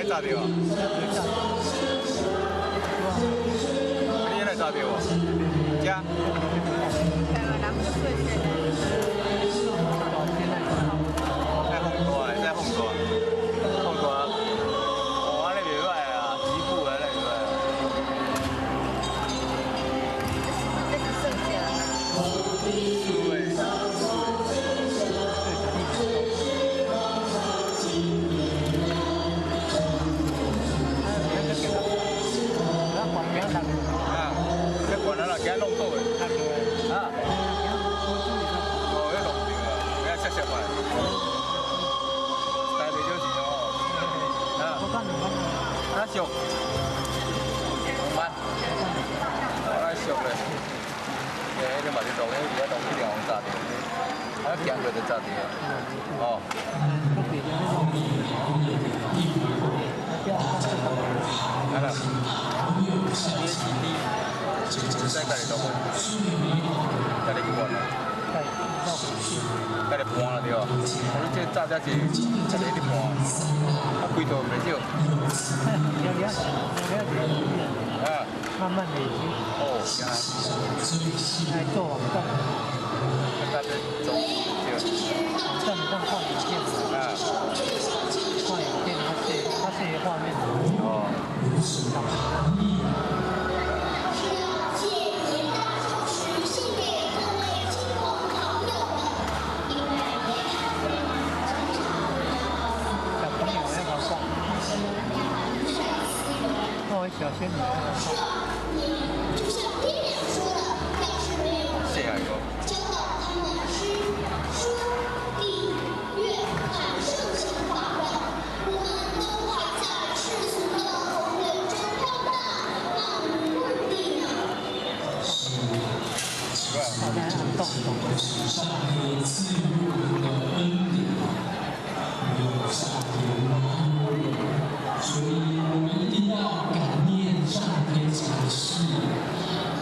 炸掉。你来炸掉哦？加。再放大，再放大，放大。哦，按呢袂歹啊，起步按呢袂歹。啊，这管了啦，给它弄倒的。啊。哦，那弄掉啊，给它切切过来。大袂少钱哦。啊。啊俗。2万。我来俗咧。欸，迄个嘛是录，迄个录一定予炸著。啊，行过就炸著。哦。啊啦。再家己录，家己去搬啦。家己搬啦对无？我你这炸才是家己咧搬，啊规套袂少。啊。慢慢累積。哦，行。來做網站。大家做對。網站上放影片。啊。放影片，它是畫面。哦。小仙女。谢下个。上帝赐予我們的恩典，沒有上帝我們，所以我們一定要感念上天才是。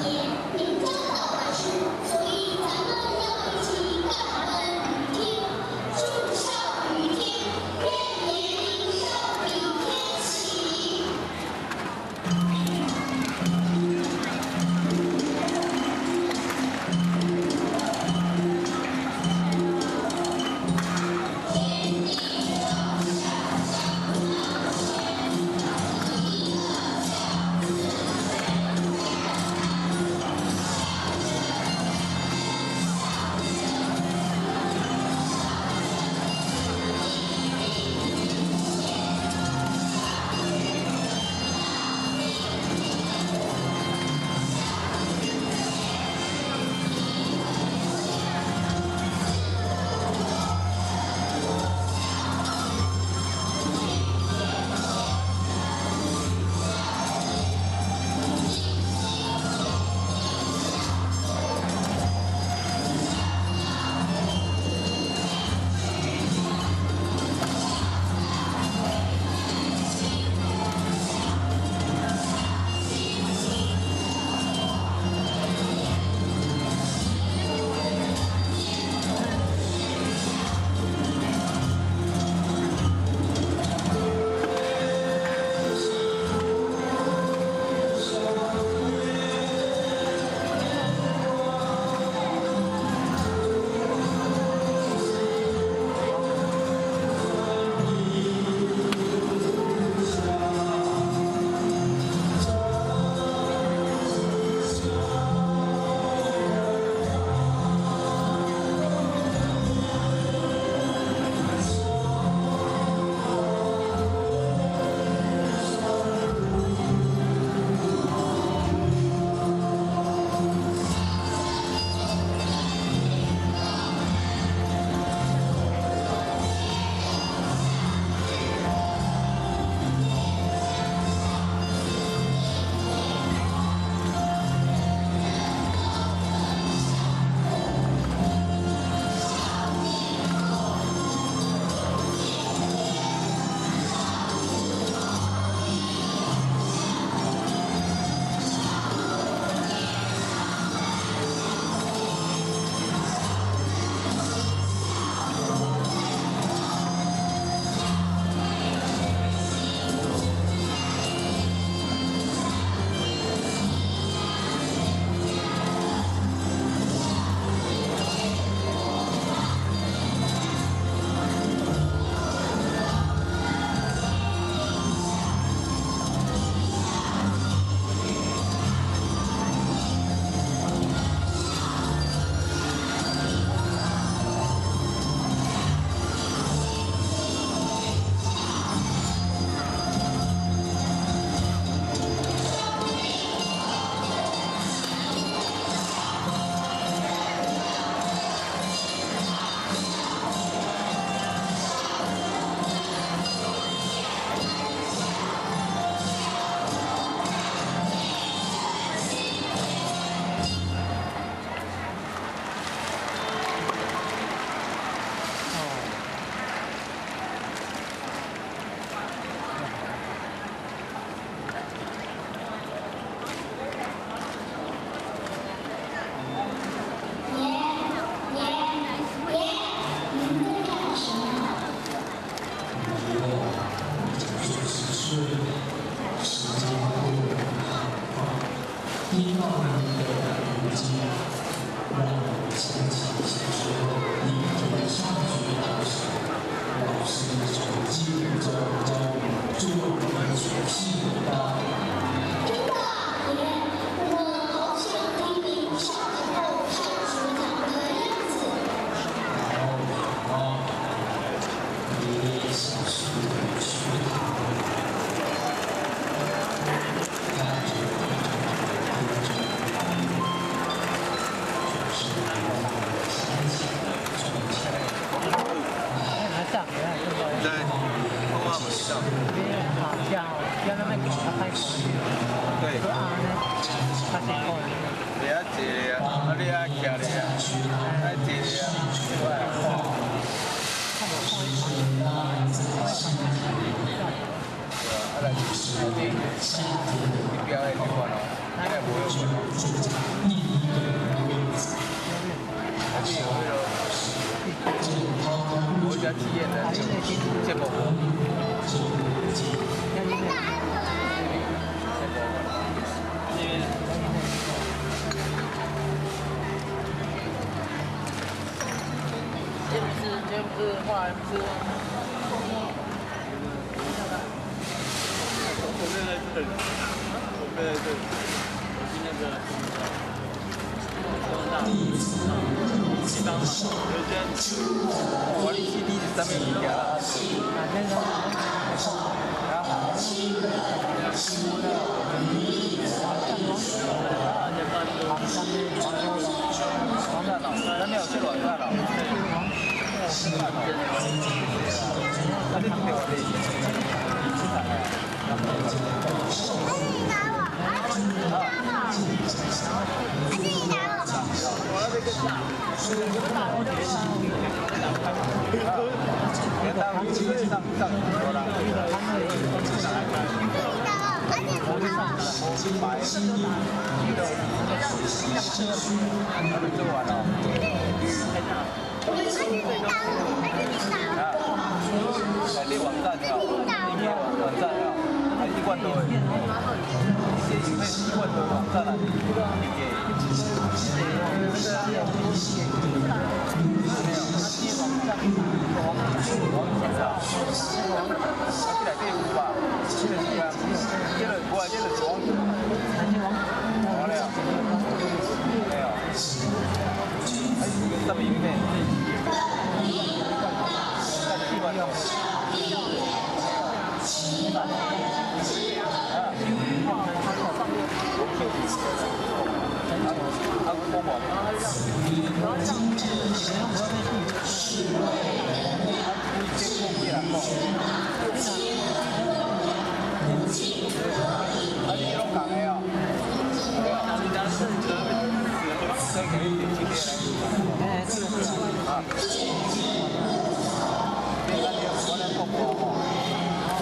爺，您教導的是，所以咱們要一起較體驗的節目無？節目。這不是畫 MC。我沒在這裡，我沒在這裡，我去那個。我你 CD 是啥物物件啊？网站哦，咱没有这网站哦。啊，你听到我的？你网站哦，你网站哦，还一贯多的，这影片一贯多网站啊，你给。网站啊，这内底有吧？这个是啊，这个无啊，这个是网，网了，没有，还是个什么影片？一贯多。啊，我讲啊，你拢共的哦。啊。你咱我咧国歌吼。哦，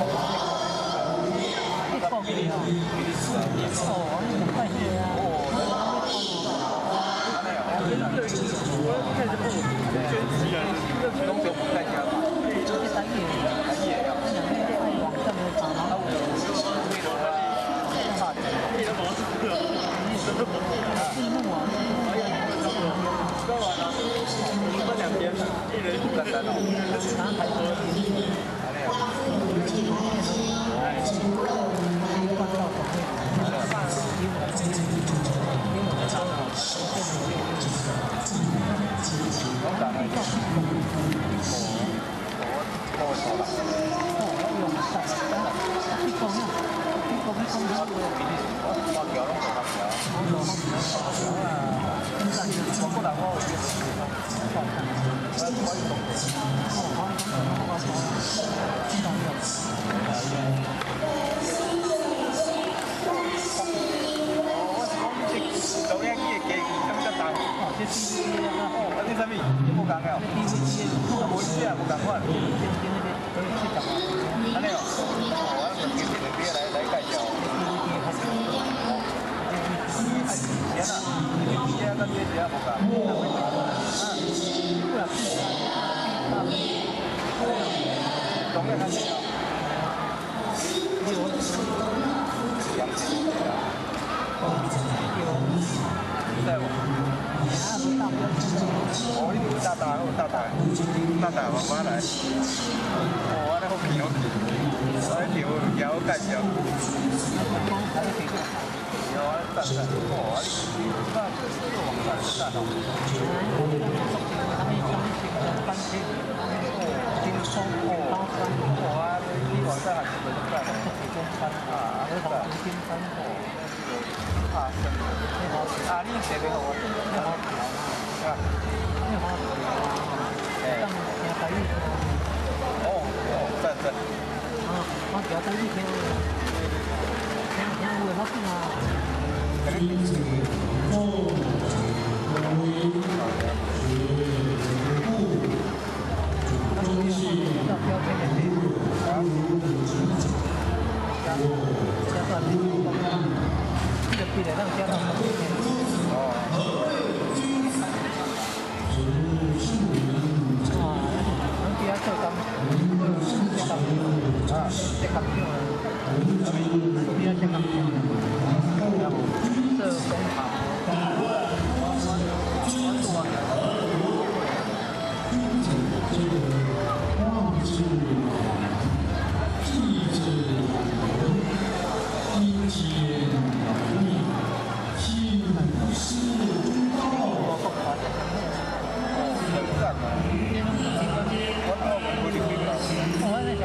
你快些啊！拢做不在家嘛。台语的哦。啊有，有迄落啊，简单哦。安尼哦。拢共的。哦，我错啦。我桥拢做桥。我个人我有我用。我是讲这导演机的机器，啥物遮重？哦，啊这啥物？这无仝的哦。无意思啊，无仝款。按呢哦，我问经济的来来介绍。是啊，这跟这是无仝。啊。当然较济哦。知无？哦，你有大大好，大大，大大慢慢来。哦，按呢好奇好奇，我咧调物件好介绍。有啊，赞赞。哦，啊你，这这个网站赞哦。哦，啊，你网站也是袂赞哦。啊，安尼赞。哦，啊，你写的好我。啊。哦哦，赞赞。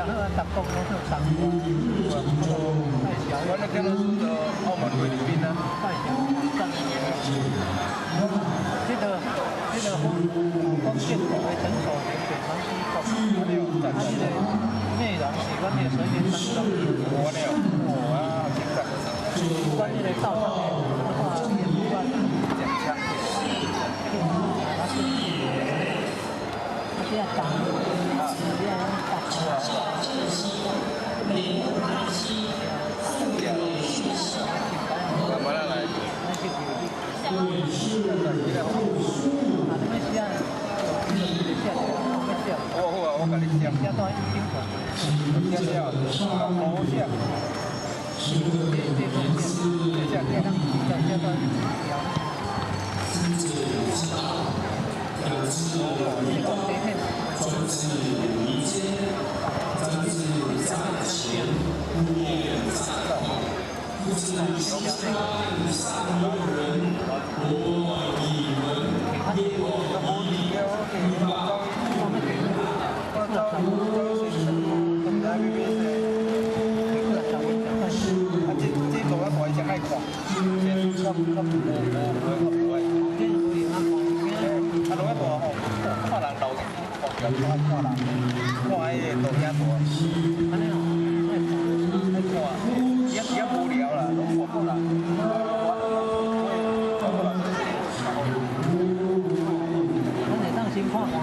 好啊，逐國攏做送。阮那叫做澳門菲律賓啊。介紹讚。這個風建國的診所連北傳西國，啊，這個內容是阮那個水電山莊。我呢？哦啊，真讚。阮那個道場的文化演出啊。講槍。啊，是。啊，這個這個幹嘛來？好啊好啊，我共你寫。寫了，好寫。寫啊，這路啊大，伊才愛看，較較無無無較無愛。啊，路啊大吼，看人老看橋看看人，看彼個路遐大。愛看，伊遐無聊啦，攏外國人。外國人。咱會當先看看，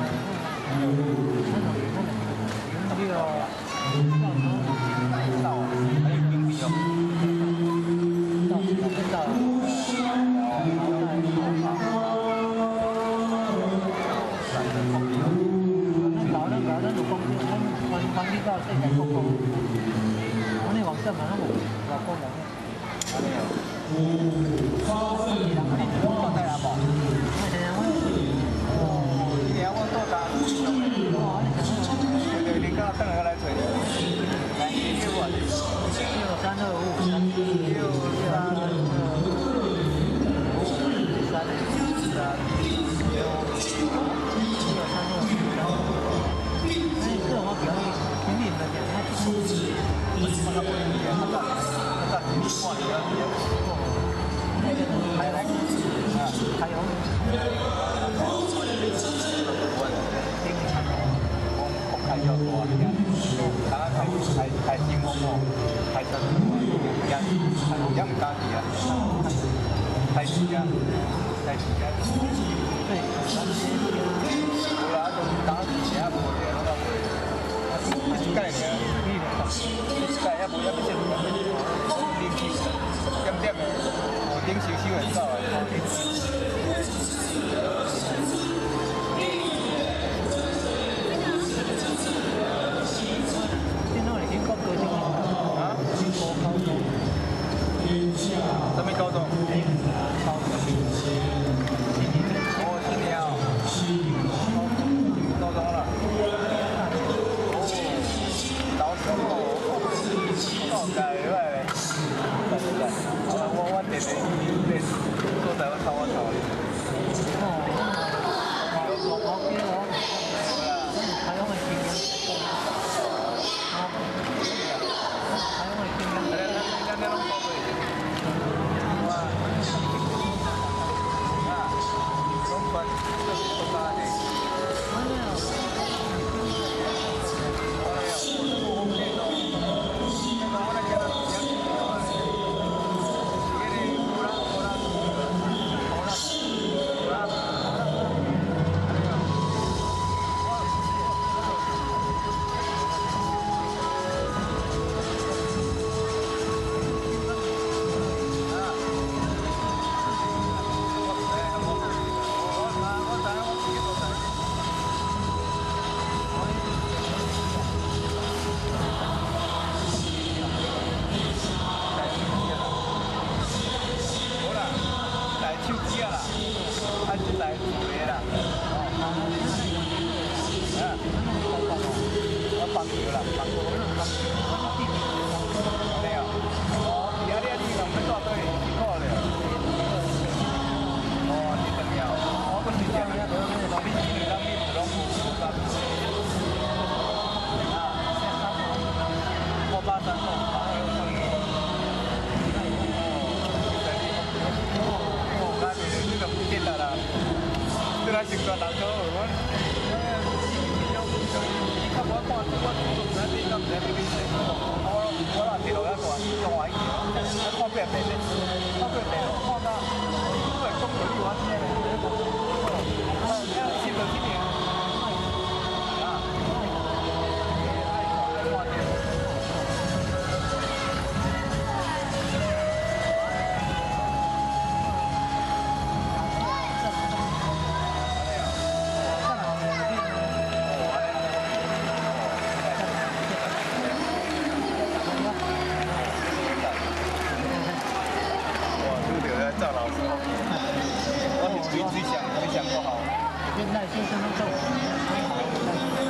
咱就咱就去個到，還有冰冰哦。到到。咱有講，咱翻翻去到世界各國，阮的網站嘛，攏有外國人。按呢哦。你我住台南無？哦，今年我住台南。對對，你敢轉來來揣？來，你叫我。63253。63253。六 63253。哎，這我表演，挺敏的，那個開開開較大，開開開新風哦，開車也也毋敢去啊，開始啊，開始啊。對，無啦，都當時也無咧，攏較袂。一屆爾，一屆也無也欲設，零點點的，五點收收會走啊。啊？啥物高中？哦，新年哦。高中啦。哦，老師哦，哦，該歹咧。我弟弟咧所在我偷我偷。哦，我記我，開放的經驗。啊，開放的經驗。咱咱攏寶貝。哇！啊，攏穿這是多大的？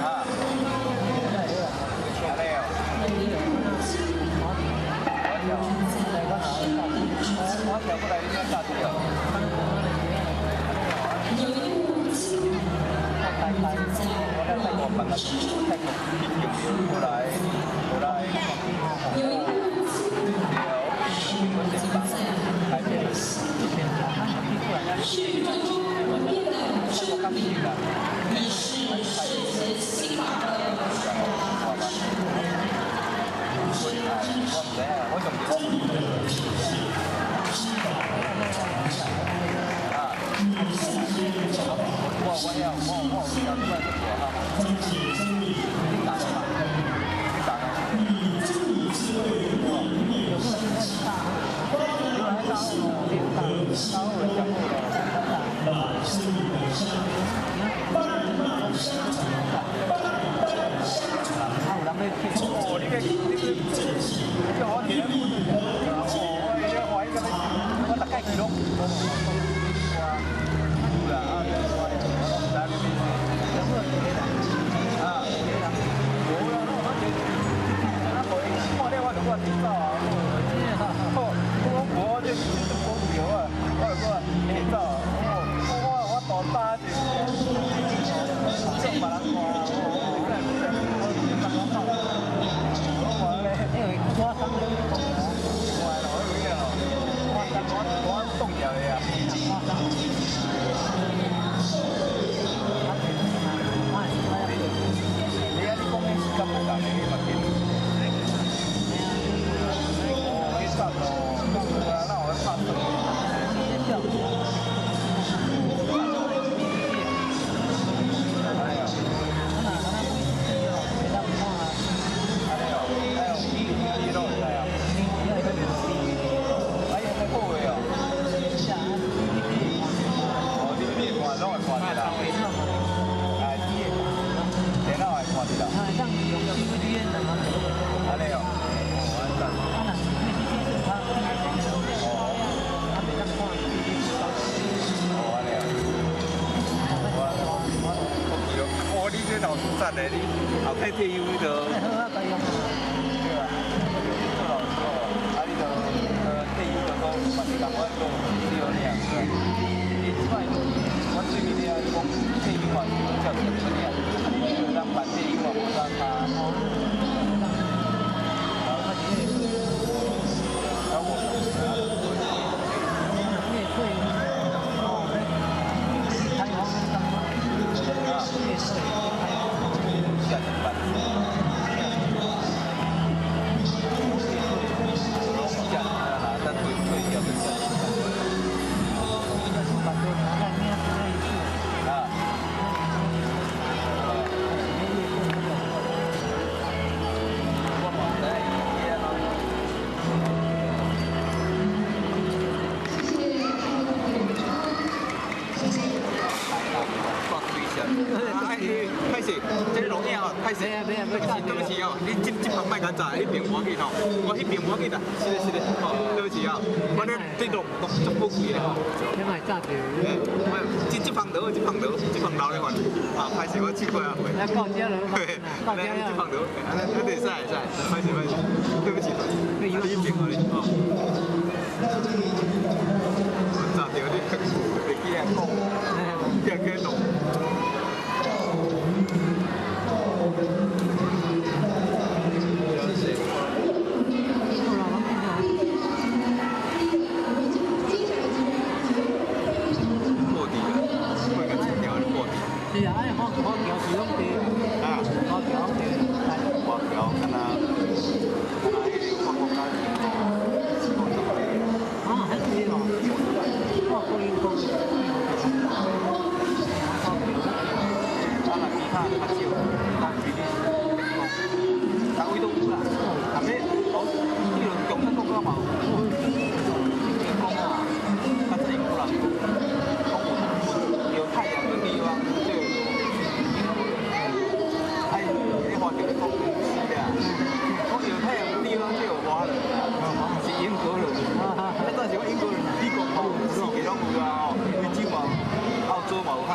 啊，安尼哦。我跳，我跳过来，你先炸掉。我咧泰國辦啊，泰國邊境過來，過來。對，台北。泰國較近啦。我毋知影，我上次我啊，我我晓，我我有听出来这个哈。你打的嘛？你打的。有来大陆，大陆人讲过了。哦，你个你个，叫我听，哦，我咧怀疑个，我大概记录。有啦，啊，我我拢唔知影咩意思。啊，无啦，我这，啊，无伊看了我就我直走啊。我我无这这都无聊啊，我就讲会走，我我我大胆就送别人看，我冻掉的啊！你啊，你讲的时间无仝的，你嘛紧。哦，你早咯，有啊，哪有咧拍算？安尼哦，安尼哦，哎呦，你拢会知啊？哎，遐好的哦。哦，你看拢会看得啦。哎，电脑会看得啦。安尼哦，哦，安赞。哦，安尼啊。我我记录，哦，你这老师赞的，你后摆退休你就。对啊，做老师哦，啊，你就退休就讲嘛是共款讲对尔，对。你这摆我对面了，你讲退休嘛是照钱尔，啊，你就当办退休嘛无啥差。啊，我。啊，下一班。下啦，等退退掉就下一班。啊。我嘛唔知影伊安怎。哎，歹势，这个录影哦，歹势，对不起，对不起哦，你这这旁莫共炸，彼边无要紧吼，我彼边无要紧啦，是的，是的，吼，对不起啊，我咧这录录足宝贵的吼。我这这旁倒，这旁倒，这旁留咧看，啊，歹势，我试过啊，嘿，来，这旁倒，安尼安尼会使会使，歹势歹势，对不起，你彼边哦你，吼。炸著你，会记来讲，叫去录。破地啊，过个一条就破地。啊，华侨敢若敢若彼个法国甲英国，啊，若其他较少，讲比利时、美国，逐位都有啦。啊，要哦，彼个共产国家嘛有，英国啊，较早英国人讲有太阳的地方就有英国人。啊，伊华侨咧讲是啦，讲有太阳的地方就有华人，是英国人。啊，当时讲英国人，美国吼，四界拢有啊吼，非洲嘛有，澳洲嘛有哈。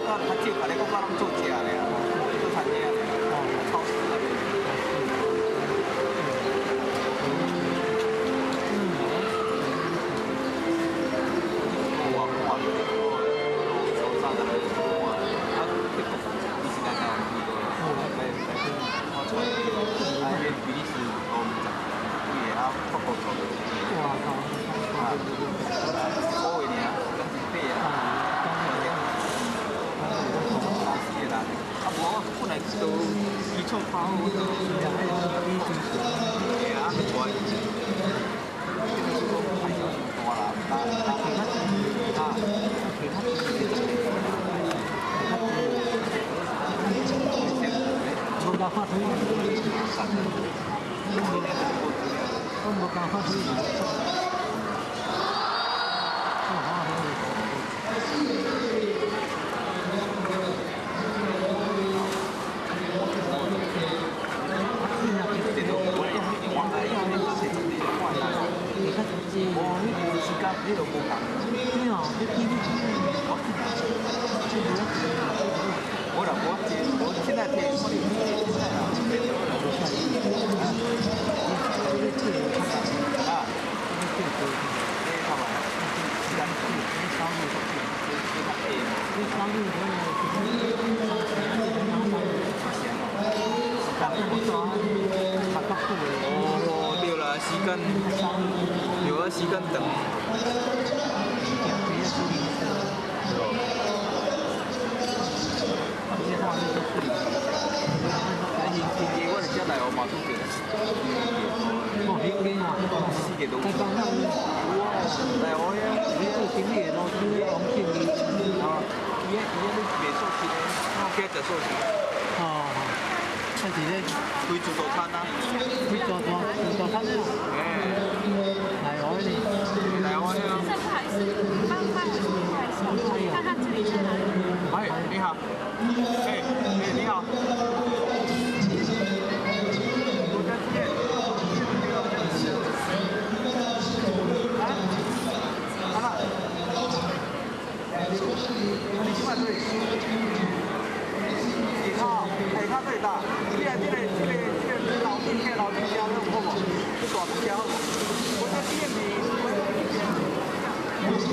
家較少，別个國家攏做食咧，做餐廳咧，超市啊。我看到早在看，啊，德國伊是來台灣幾個，來我揣啊，彼比利時五十幾個啊，法國做的。哇靠！啊，個月爾，講真短啊，四個人，啊無我本來都基礎打好，都對啊，大，就是講開銷傷大啦，啊，無共發揮，我無共發揮。你都無共。你哦，你你我啦，我我現在聽，我啊，哦，對啦，時間，對啊，時間長。我就遮來哦，嘛拄著。哦，興建啊，四個都。在講咱來哦呀，你做經理的老師王慶義。啊，伊伊咧賣壽司咧，我今食壽司。哦，啊是咧。開自助餐啊。開自助自助餐啊。哎。來哦呢。來哦呢。不好意思，幫幫我看一下，看看這裡在哪裡。哎，你好。哎，哎，你好。下骹最大，這個老店老店家了有好無？這大店家好無？我這店是，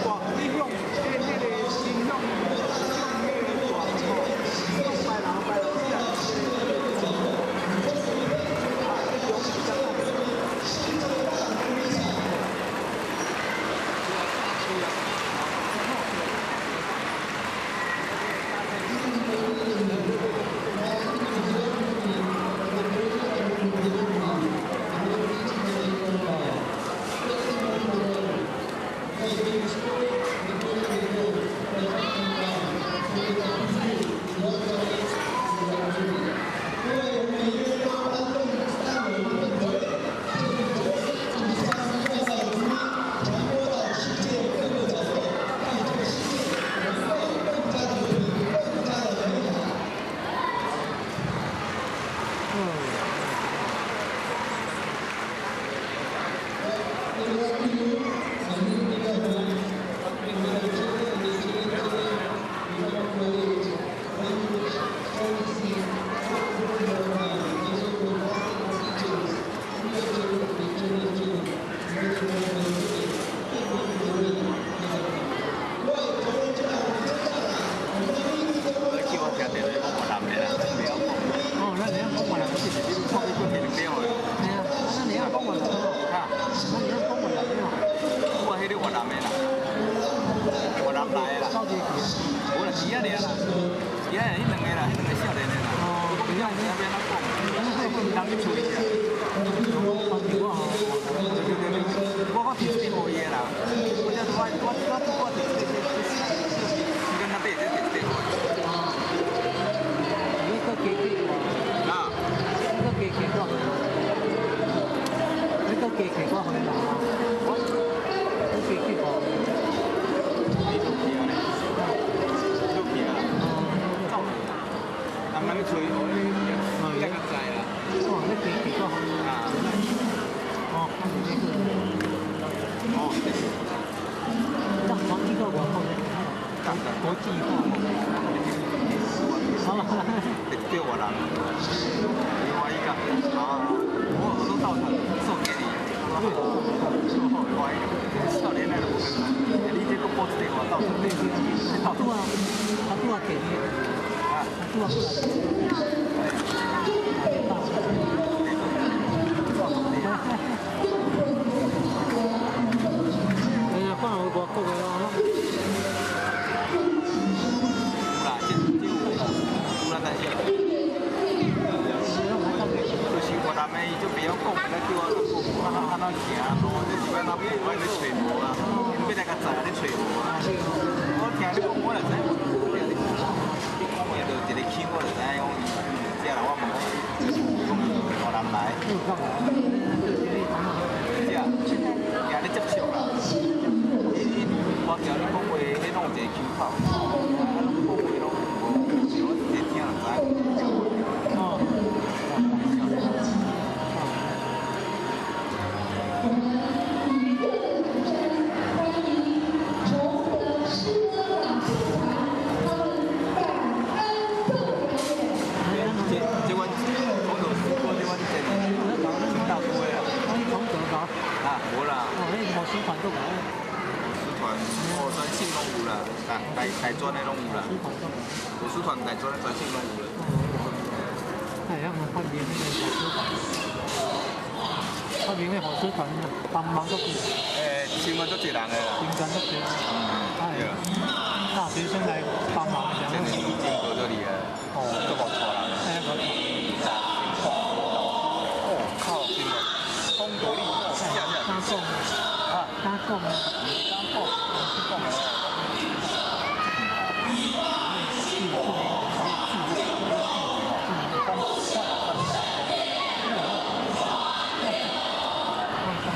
大，你向這個新向向那個大門吼，向白樓白樓這。國際化。叫我人，我伊講，好啊，我都到場送給你。我少年來都無共款，你這個報一電話到場，他拄啊，他拄啊給你，他拄啊過來。哎呀，看有外國的哦。有啦，這有啦，有啦，但是。就是越南的，伊就袂曉講，來叫我講，按怎按怎行路，這是欲按怎爬，我咧揣無啦，𪜶欲來共載咧揣無啦。我聽你講，我就知影，你講話就一個腔，我就知影講伊這人我問講，講越南來。這，行咧接觸啦。我聽你講話，彼攏有一個腔口，啊，攏講話攏無，我直接聽就知影。哦。這阮講到講這阮這大都的啦。啊，無啦。哦，彼牧師團都有。牧師團，哦，全省攏有啦，大大大專的攏有啦。牧師團大專的全省攏有啦。哎，我發明那個伙食團，發明那伙食團幫忙足濟。欸，新聞足濟人的啦。新聞足濟。嗯，對。大學生來幫忙，這真多足厲害。哦，足無錯啦。哎，無錯。哦，靠，真的，風獨立，敢講？啊，敢講？敢講？講的。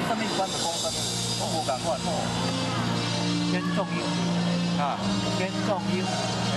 啥物班就講啥物，我無共款。嚴重英語。啊。嚴重英語。欸。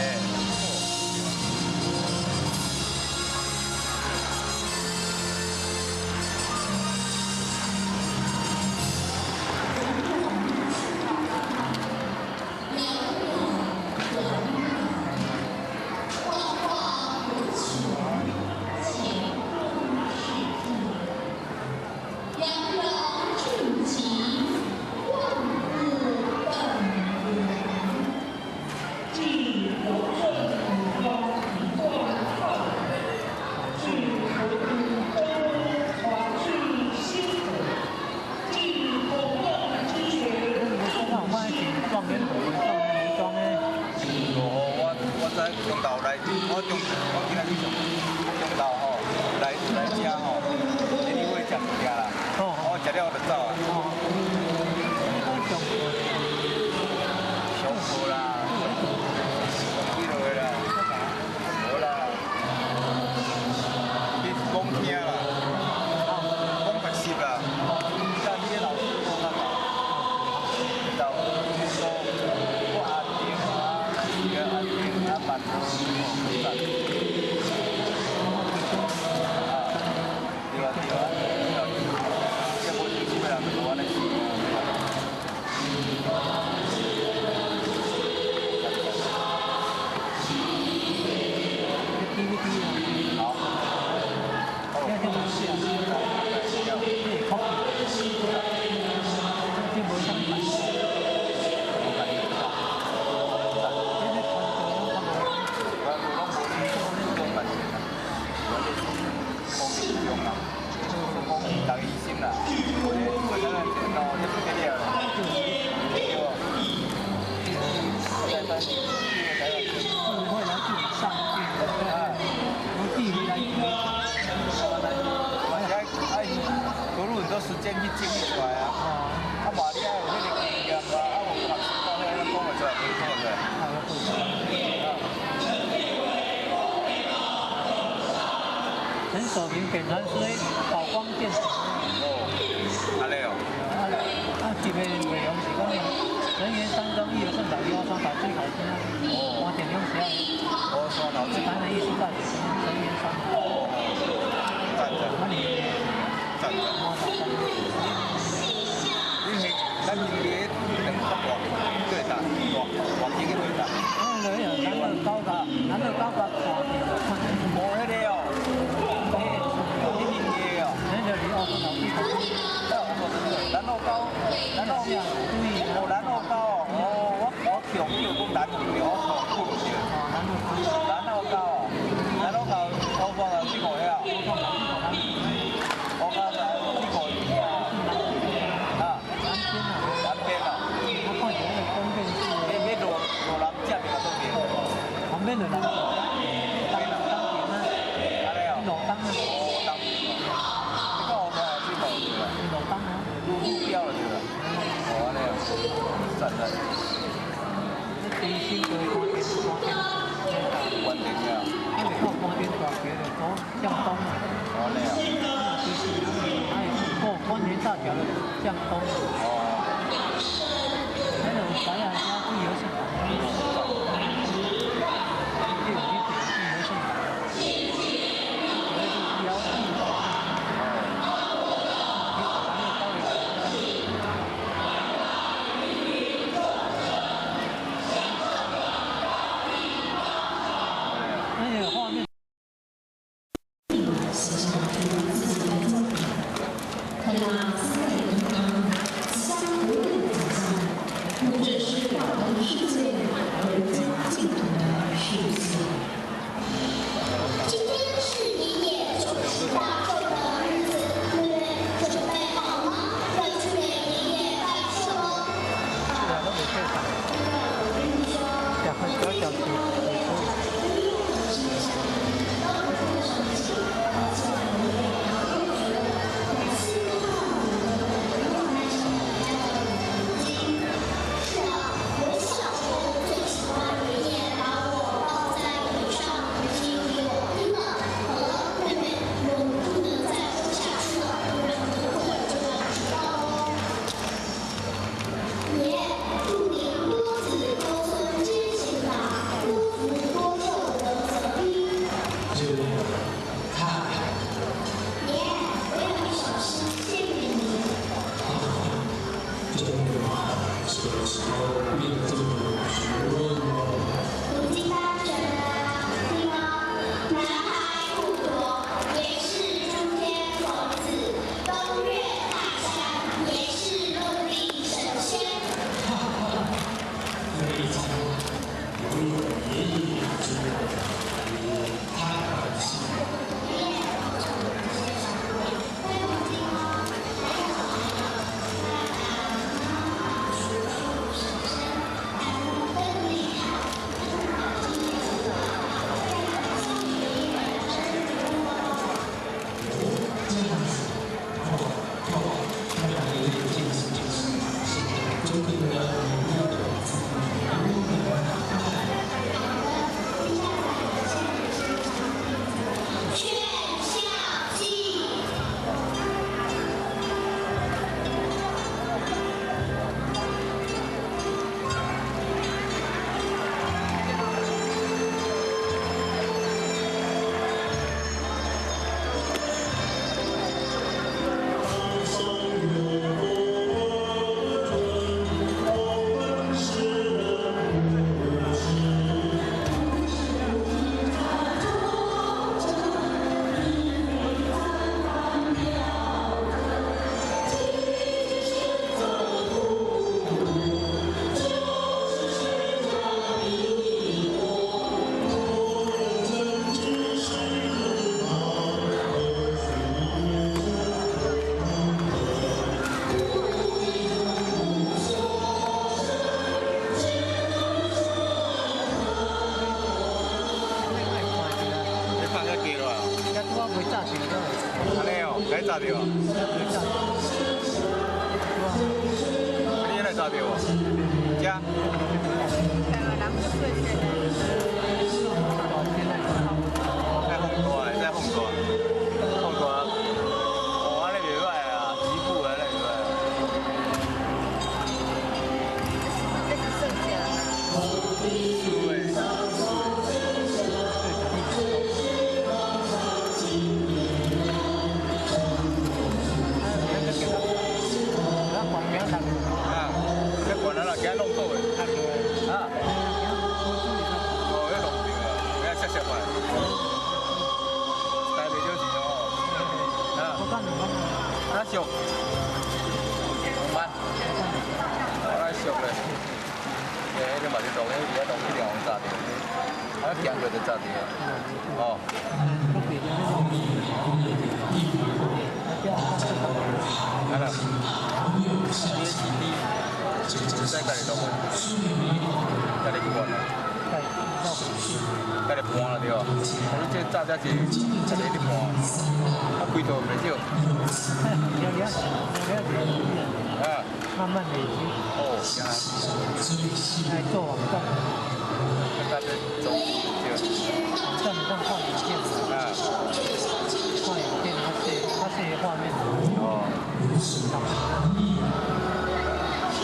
我今仔去上中昼吼，來來遮吼，你會食物件啦，我食了我就走啊。上課啦，幾落啦，無啦，你講聽啦，講白習啦，教你個老師講較教，就我阿丁啊，個阿丁阿曼對啊對啊，這無認識的人就無按呢想。好。時間去整理出來啊！啊嘛，你愛有彼個經驗啊，啊有學習到遐，攏講會出來，講會出來。陳守明扁船是寶光電子。哦，按呢哦。啊，這個內容是講人員山莊一二三打一二三打最好聽啊。哦。換電用寫。哦，山頭。台南藝術大學人員山莊。哦。讚讚。讚讚。你是咱兄弟兩較大，對大，大大間去對大。哦，來对，南澳沟哦，南澳沟乌山来水库遐，乌山来水库遐，啊，南边啊，你路路南正边啊，倒边？旁边就南边，东东边啊，按呢哦，路东啊，哦，东边哦，你讲乌山来水库对啦，路东啊，路路标就对啦，哦，按呢哦，赞赞。这新过关关电了。啊，未到关电大桥就走向东啊。哦，按呢哦。哎，过关田大桥就向东。哦。那个有知影遮去和顺堂。你有去去和顺堂？那个标志。那个画面。写上自己的作品，看那三美银行相互的景象，不只是我们世界人间净土的世界。今天是爷爷90大寿的日子，妹妹准备好了吗？要去给爷爷拜寿喽。是啊，都袂计算。食块小小吃也可以。是啊，我小时候最喜欢爷爷把我抱在腿上听给我听了。好了，妹妹，我们不能再说下去了，不然等会儿就要迟到哦。爷，祝您多子多孙知行达，多福多寿得泽宾。就太爷，我有一首诗献给您。这什么时候变得这么有学问了？如今大神啊，听吗？南海普陀，也是诸天王子；东岳泰山，也是陆地神仙。非常有爷爷这我太高兴了。爷爷，戴墨镜哦，还有爸爸妈妈、叔叔、婶婶，还有更厉害，送爷爷生日礼物哦。这样子，哦哦，看来有件事就是现在就可以了，你要的字，劝孝记。你放遐低落啊？遮拄仔袂炸着了。按呢哦，该炸著啊？袂炸著。你来炸著无？遮。台湾人足细细的。再放大，再放大，放大。哦，按呢袂歹啊，吉普按呢袂歹。这是算啥？对。啊，这悬啊啦，惊弄倒的。啊。哦，那弄着啊，遐摔摔来。台袂少钱哦。啊。啊俗。2万。我来俗咧。迄个嘛是路，迄个路一定予炸著，啊，行過就炸著。哦。啊啦，你 CD，使家己錄，家己搬，家己搬啦對無？你這炸這是家己咧搬，啊，規套袂少。啊。慢慢累積。哦，行。來做網站。做網站上放影片。啊。放影片，它是畫面。哦。是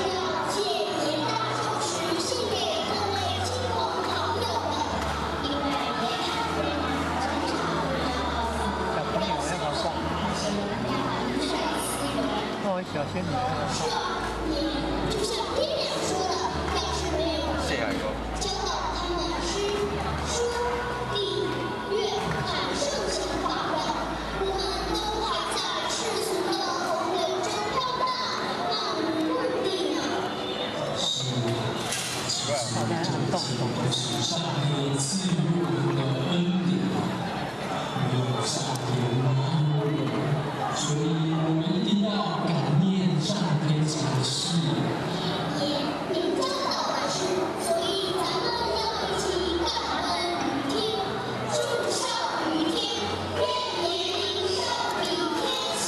要借嚴大壽時獻給各位親朋好友的，因為小朋友要好逛。那我小仙女要好逛。就像爹娘說的，要是沒有謝下個。教導他們詩、書、禮、樂和聖賢法規，我們都還在世俗的洪流中飄蕩，漫無目的呢。都是上帝賜予我們的恩典，沒有下田沒有，所以我們一定要感念上天才是。爺，您教導的是，所以咱們要一起感恩於天，祝壽於天，願爺您壽比天齊。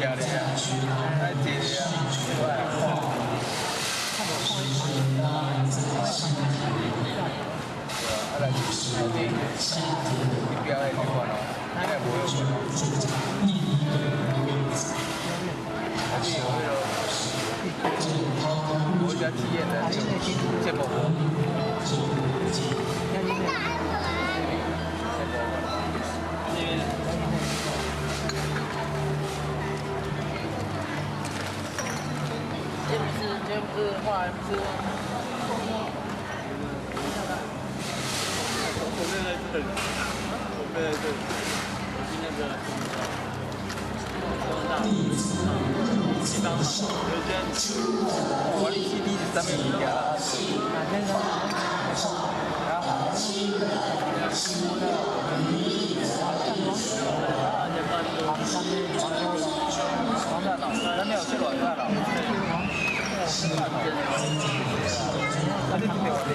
徛咧啊，爱坐咧啊，啊来，你表演这款哦，应该无有还是有那个，我比较体验的这种节目。这不是画 MC。我妹在这里，我妹在这里，我去那个地方有间。我你 CD 是啥物物件啦？网站哦，咱没有去网站哦。啊，你听到我的？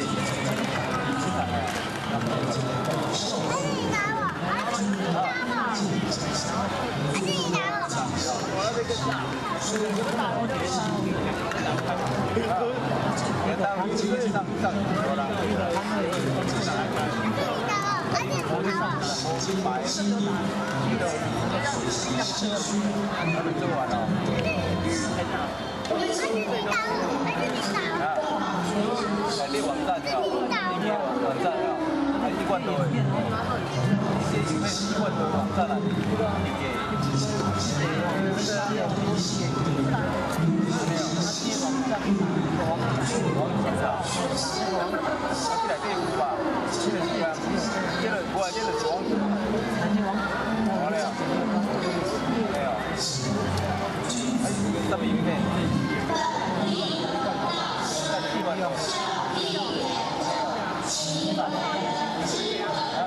你网站哦，网站哦，一贯多的，这影片一贯多网站啊，你给。网站，啊，这内底有吧？这个是啊，这个无啊，这个是网，好了，没有，啊，什么影片？一贯多。啊，讲无？啊，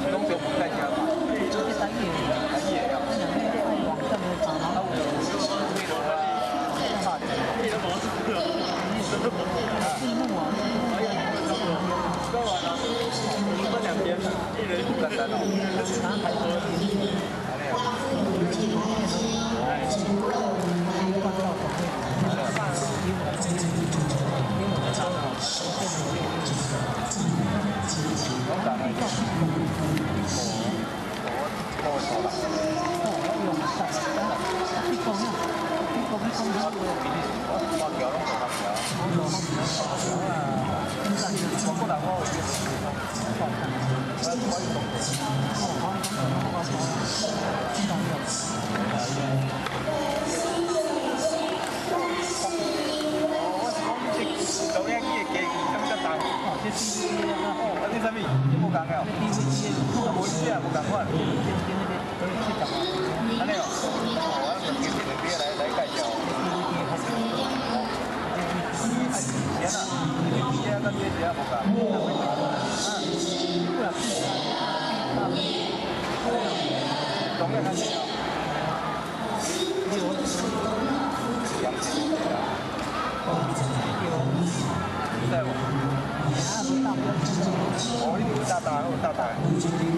你拢共的哦。啊。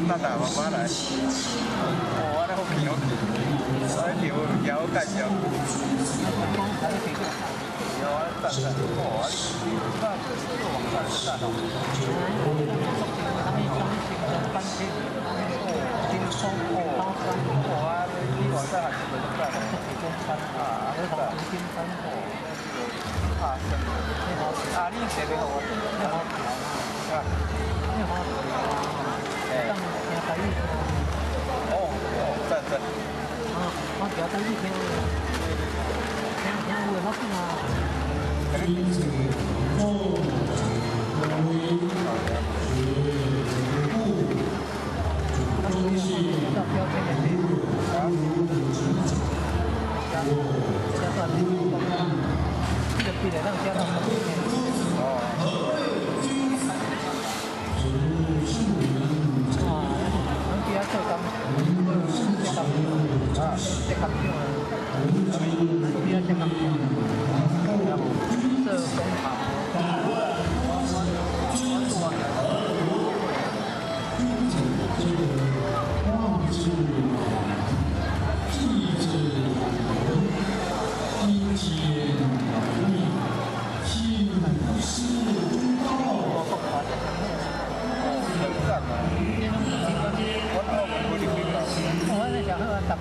大大慢慢来。哦，安尼好奇好奇，我咧调物件好介绍。有啊，赞赞，哦，你那这个网站赞哦。哦，啊，你网站还是本赞哦。啊，赞。哦，啊，你写的好，啊。哦哦，赞赞。啊，我调台语听，听听有的好紧啊。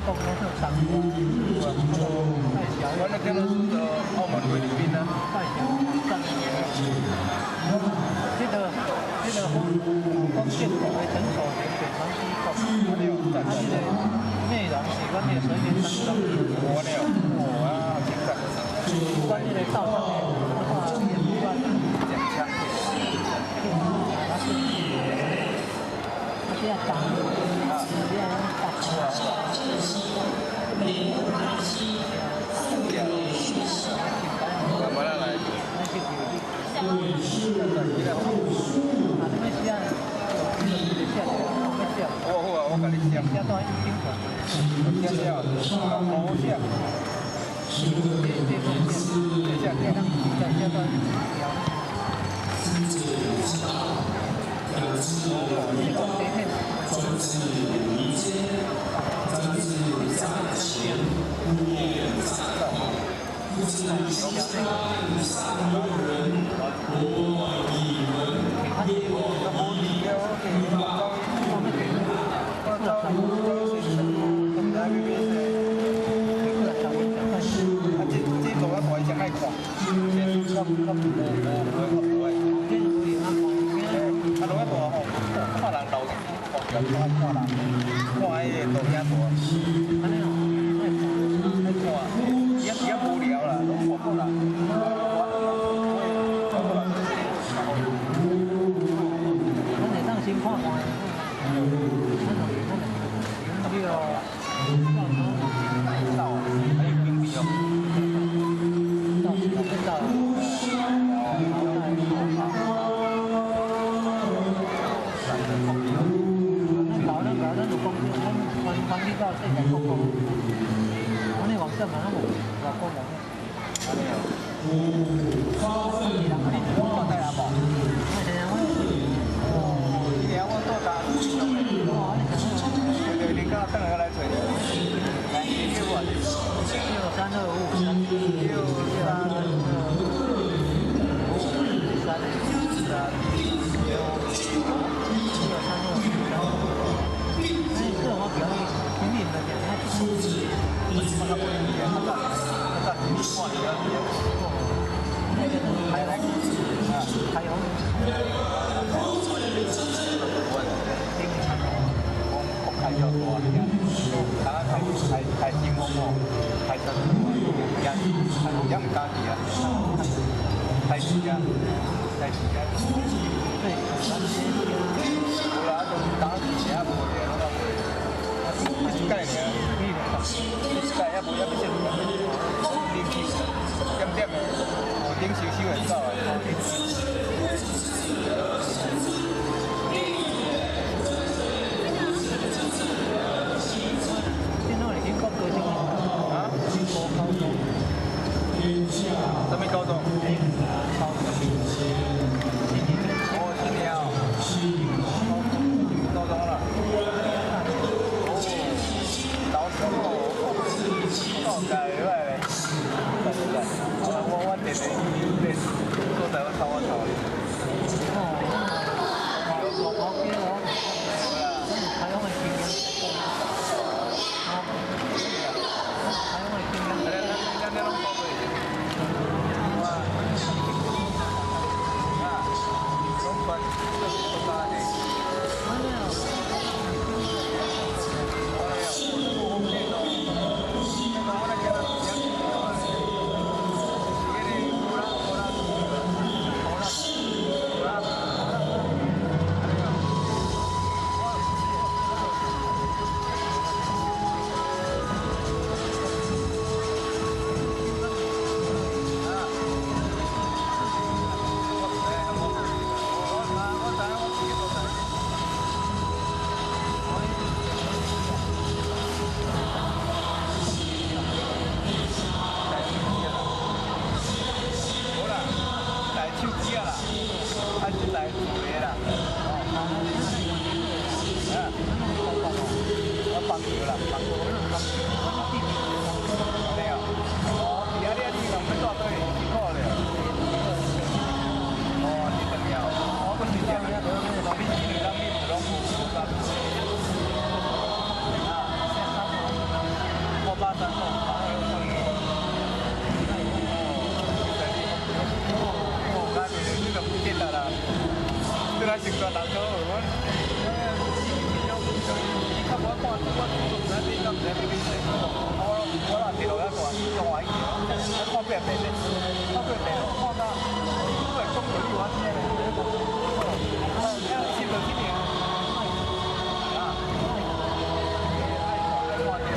講咧做三我那叫做澳門菲律賓啊。這個講建國的診所連北川機構，啊，這個內容是阮那個水電山莊。我呢？哦啊，真讚。阮那個道上的文化演出。講槍。啊，這個當，這個當。慢慢來。好啊好啊，我共你寫。寫了，好寫。寫啊，這路較大，才愛看，較較無無無較無愛。啊，路較大吼，看人老看橋看看人，看彼個路遐大。愛看，伊伊較無聊啦，攏外國人。咱會當先看看，咱就咱就去到，還有經濟哦。到到。咱搞咱搞咱有講，咱翻翻去到世界各國，阮的網站嘛攏有外國人。你住台南無？哦，今年我住台南。對對，你敢轉來來揣？來，你叫我。63253。63253。六六三二五三。哎，這我表演挺敏的，還還有開較大，啊開開開新風哦，開車大，也也毋敢去啊，開始啊，開始啊。對，無啦，都當時也無咧，攏較無。一擺爾，一擺也無也欲說，零點點的，頂收收會走啊。電腦是英國高中啊？英國高中。啥物高中？高中。哦，新年哦。高中啦。哦，老師哦，哦，該歹咧，歹歹。我弟弟咧，所在我偷我偷。哦，我我記得我，台灣的經驗。啊，台灣的經驗。咱咱攏寶貝。啊，攏傳這是國家的。来成全人都我，你看我看我都唔知你敢唔知你边我我若摕落来看，中华一条，我看变变咧，看变变，看到，你会讲到你我听咧，啊，心就起定。啊，爱看爱看。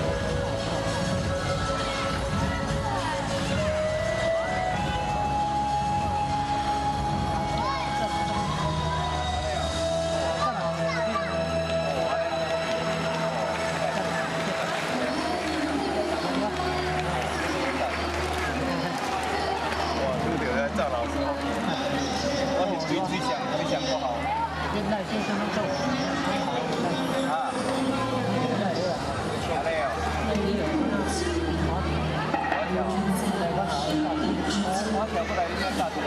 赵老师，我是水水上水上国校。啊。安尼哦。我跳，我跳过来，你先炸掉。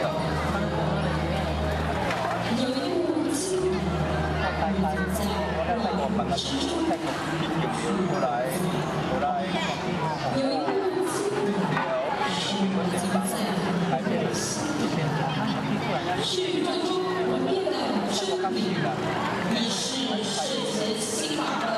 我咧泰国办个泰国过来，过来。是传出不变的真理，亦是圣贤心法的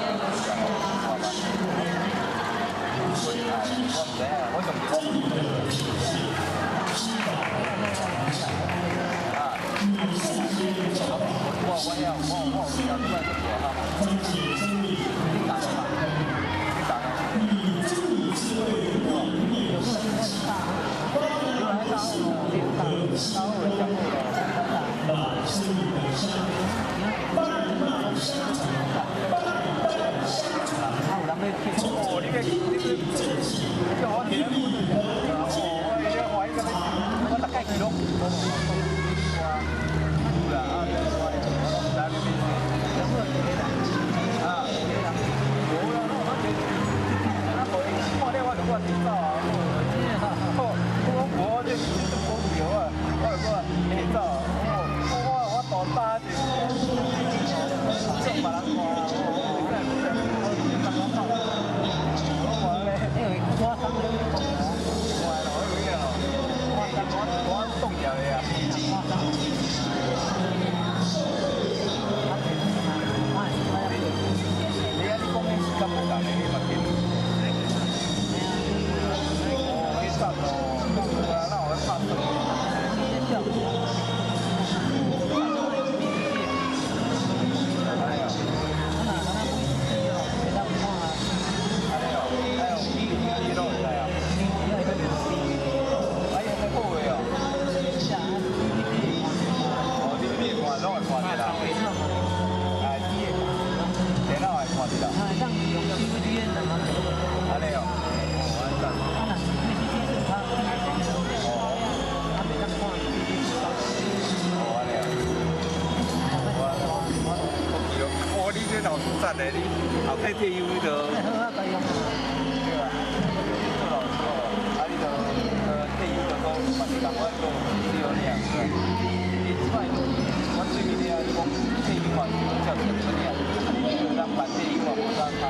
退休就对啊，做老师哦，啊你就退休就讲嘛是共款讲对尔，你这摆我对面的伊讲退休嘛是照十分尔，啊你这个人办退休嘛无啥差。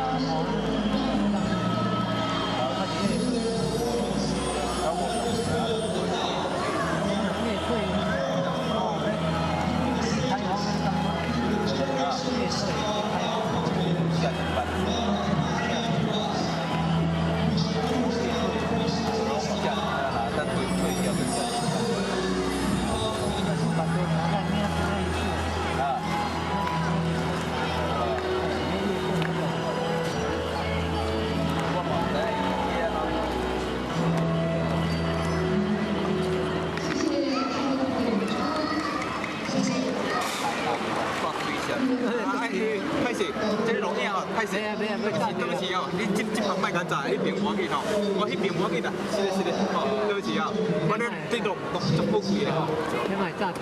对不起哦，你这旁莫甲炸，彼边无要紧吼，我彼边无要紧啦，是的，是的，吼，对不起啊，我咧这录录足宝贵的吼。你莫炸著。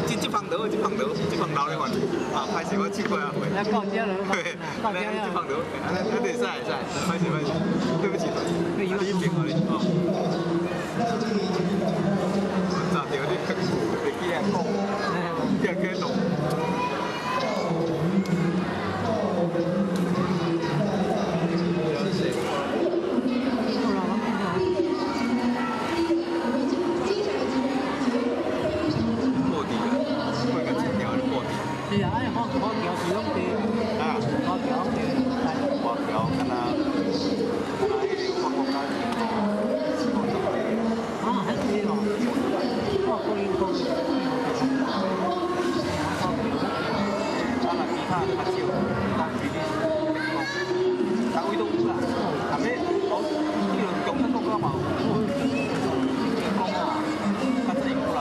这旁倒，这旁倒，这旁留咧看，啊，歹势，我试过啊，来到这了，到这了，这旁倒，安尼会使会使，歹势歹势，对不起，你彼边好哩，吼。炸著你，会记来讲，记来去录。我橋是攏地，啊，我橋攏地。華僑敢若敢若彼个法國佮英國50個。啊，遐濟哦，我講英國。啊，若其他較少，當比利時、美國，逐位都有啦。後尾哦，彼个共產國家嘛有，英國啊，較早英國人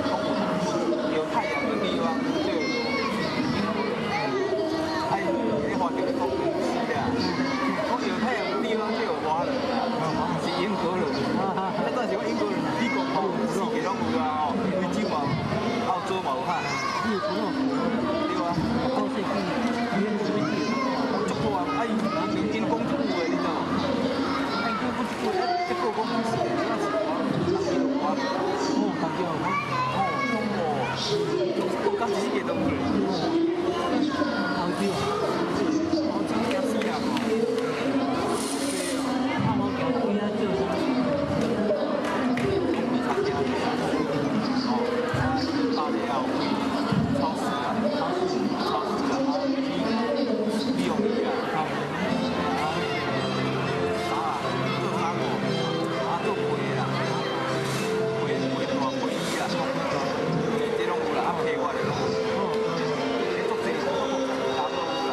講有太陽的地方就有英國人。啊，伊咧華僑咧講是啦，講有太陽的地方就有華人啦，是英國人。啊，但是講英國人美國吼，四界攏有啊吼，非洲嘛有，澳洲嘛有哈。對啊。足多啊！啊，伊𪜶講這句話，你知無？啊，𪜶講這句話，啊，結果講毋是，那是我，伊就我。哦，大家好。哦，講哦，國家四界都有。歐洲。歐洲驚死人哦！啊，我行開啊，做啥？餐廳哦，大理也有開超市啊，超市，超市啊，美容院啊，啊，啥啊，做啥無？啊，做皮啦，皮皮大皮衣啦，這攏有啦，啊，批發的攏有。這足濟，各國家都有啦。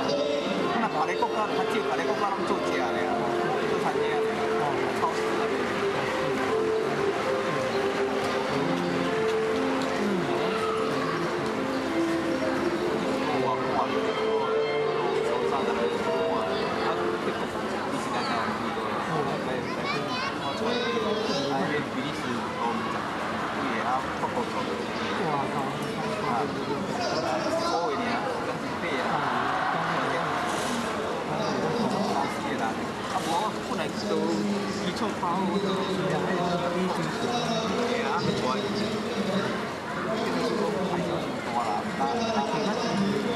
啊，若別个國家較少，別个國家攏做食的啊，做餐廳的啊，超市啊。我看到我早在看，啊，德國伊是來台灣開的，來來我揣啊，彼比利時都10幾个，啊，法國做的。哇靠！啊，一個月爾，時間真短啊。老死的啦！啊，無我本來都基礎拍好，都嘿啊，就大，就是講開銷傷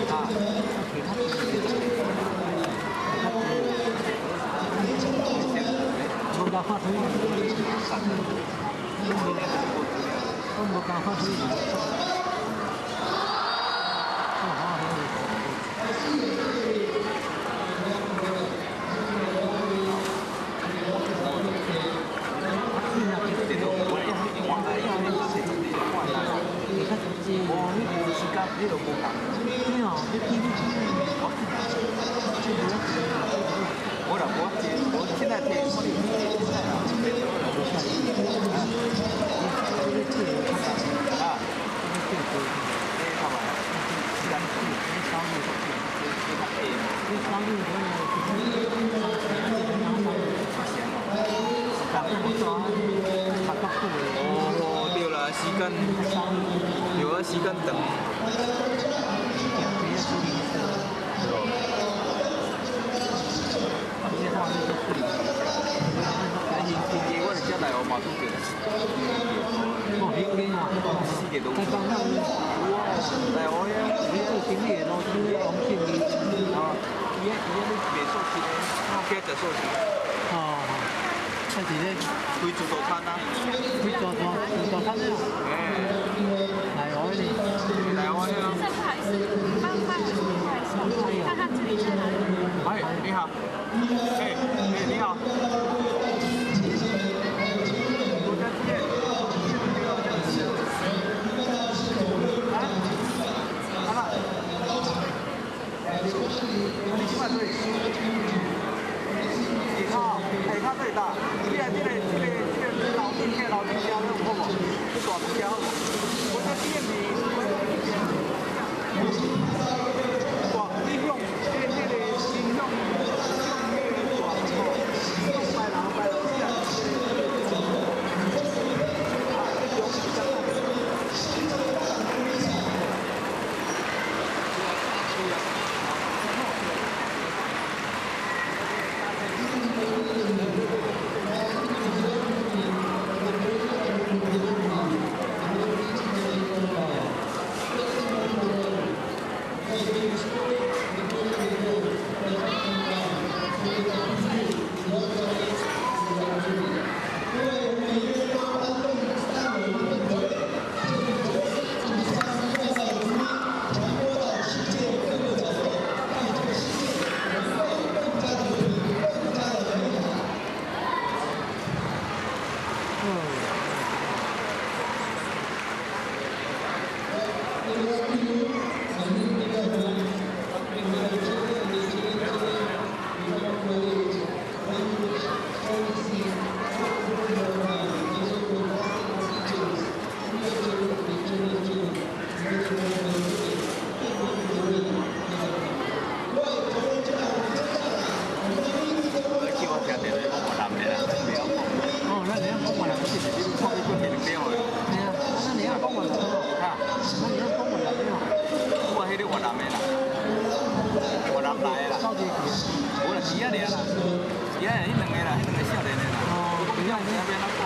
大啦，啊啊！無共發揮，我無共發揮。你都無共。你哦，你你我啦，我我現在聽，我現在啊，啊，哦，對啦，時間，對啊，時間長。我伫遮内湖嘛拄著。哦，彼间啊，四个都有。有啊，内湖遐。你做生意的老师王庆义。啊，伊遐伊遐咧卖素食的，我今食素食。哦，啊是咧。開自助餐啊。開自助自助餐啊。欸。內湖呢？內湖遐。不好意思，幫幫我看一下，看看這裡在哪裡。哎，你好。哎，哎，你好。下跤最大，你来這個樓頂遐樓頂遮有好無？這大門遮好無？我這店是，大，你向這個新向向那個大門吼，向白樓白樓這。啊，這中南的啦，越南来的啦。無啦，佇遐爾啦，佇遐彼兩個啦，彼兩個少年的啦。我講你知影欲按怎講？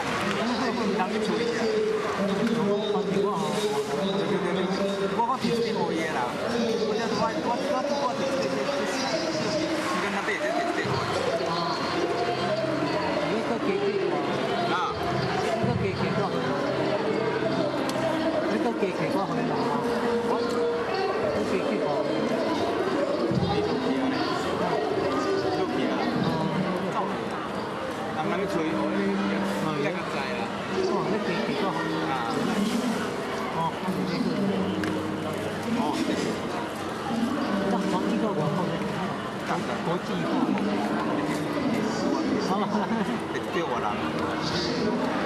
人去揣者。對對對對，我提出去予伊的啦。我這我我我我提出去，時間較短，這提出去。你個加計啊？你個加計多？你個加計多回來啊？我加計多。你都去啊？都去啊？走。人人去揣，哦，你你較知啦。哦，你加計多啊？哦，那個。哦。這樣傳去到外國咧，國際化。好啦。對越南，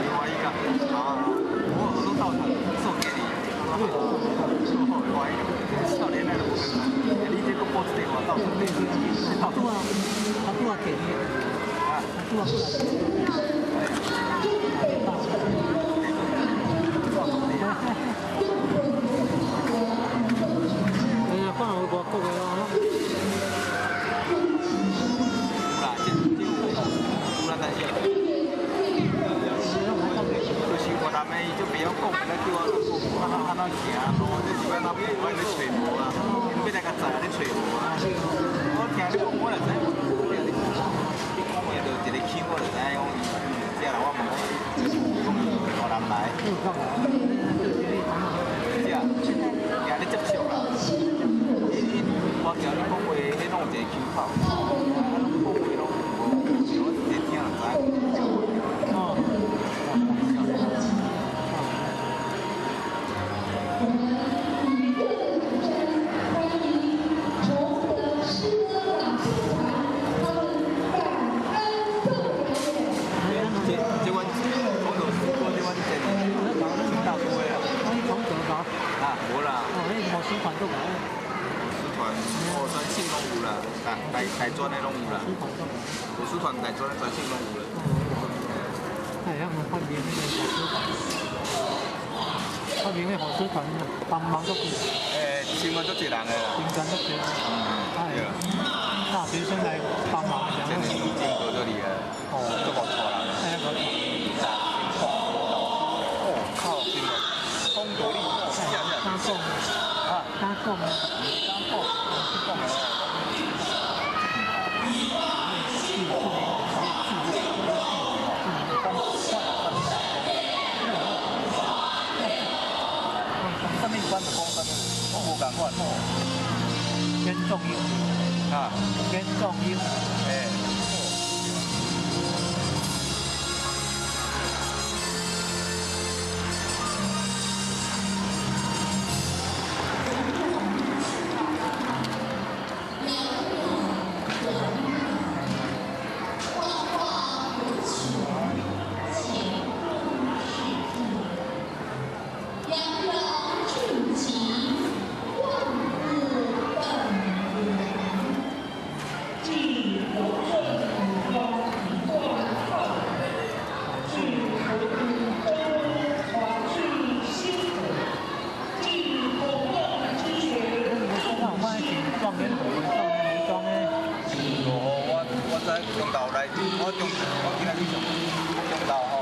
另外一個，啊，我都到場送給你。好，我少年的都無簡單，你這個報一電話到場，他拄啊，他拄啊給你，他拄啊過來。哎呀，看有外國的哦。有啦，這有啦，有啦，但是。就是越南的，伊就袂曉講，來叫我講，按怎按怎行路，這是欲按怎爬，我咧揣無啊，𪜶欲來共載咧揣無啊。我聽你講，我就知影，我聽你講，你講話就一個腔，我就知影講伊這人我問講，伊講越南來。這，驚咧接觸啦。伊伊，我聽你講話，彼攏有一個腔口，啊，攏講話攏無，我直接聽就知影。哦。這阮講到詩歌，這阮真大都的啦。啊，無啦。哦，彼舞獅團都有。舞獅團，哦，全省攏有啦，大大大專的攏有啦。舞獅團大專的全省攏有啦。哎，他們發明那個舞獅團，發明那舞獅團幫忙足濟。欸，參加足濟人的啦。參加足濟。嗯，對。大學生來幫忙。真真多足厲害。哦，足五錯人。哎，無錯。哦，靠，真哦，風獨立，敢講？啊，敢講？敢講？講哦。啥物班就講啥物，我無共款。嚴重英。啊。嚴重英。欸。我今仔去上中昼吼，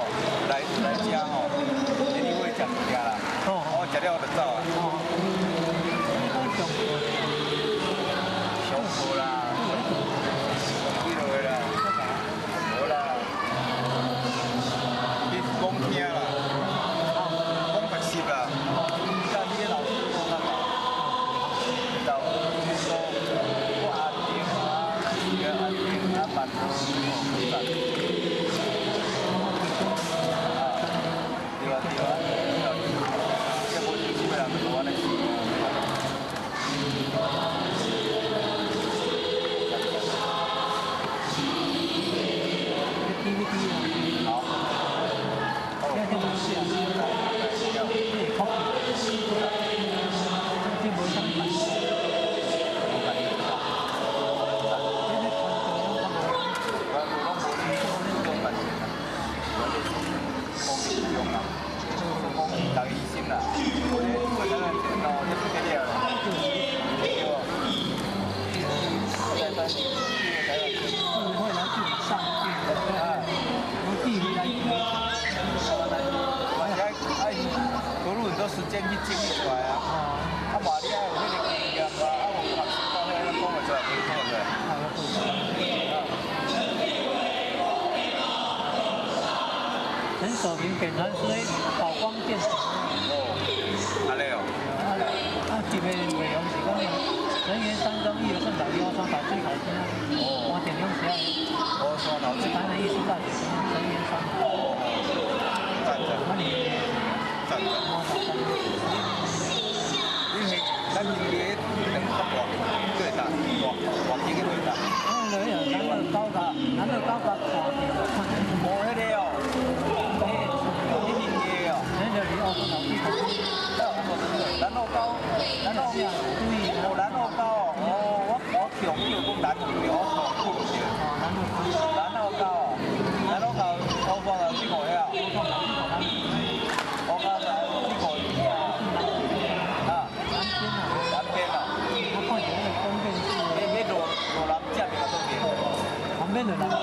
來來遮吼，年底會食物件啦，我食了我就走啊。上課啦，幾落啦，無啦，你講聽啦，講白習啦，教你個老師講較教，就說我阿丁啊，個阿丁啊，萬對啊對啊，這無認識的人就無按呢。道明便传书宝光剑。哦，按呢哦。啊啊，入的内容是讲，人员山庄一和盛岛一号山岛水口村啊，关电两写的。哦，山头。台南艺术大学人员山。哦。赞赞。啊你。赞赞。你是咱伫个两较大，对大，大大间的对大。哦，对啊，南乐高甲南乐高甲看无彼个哦。你行的哦。咱就是乌山头水口。南乐高，南乐哦，南乐高哦，哦，我听你有讲南对，我错唔对。南乐高哦，南乐高，乌山头水库遐。乌山头水库啊，南边啊。我看到那个宫殿是。迄罗罗南正面啊，倒边。旁边的南。东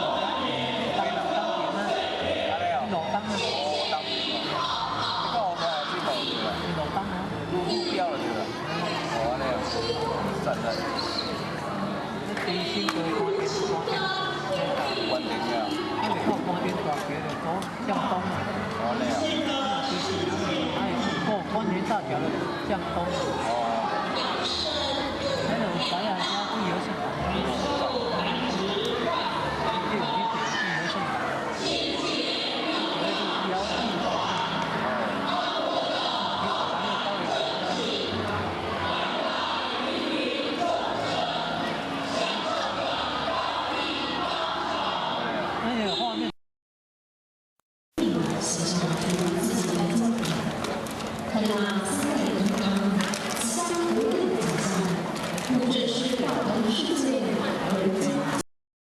边啊。按呢哦。路东啊。哦，东边。你讲乌山头水库对吧？路东啊。路路标了对吧？哦，按呢哦，赞赞。这新过关电关电啊。啊，袂到关电大桥就走向东啊。哦，按呢哦。哎，过关田大桥就向东。哦。那有知影啥义和圣堂？你有去订义和圣堂？那是标义。那个画面。写上属于自己的作品，看那三里银行相互的景象，不只是大同世界。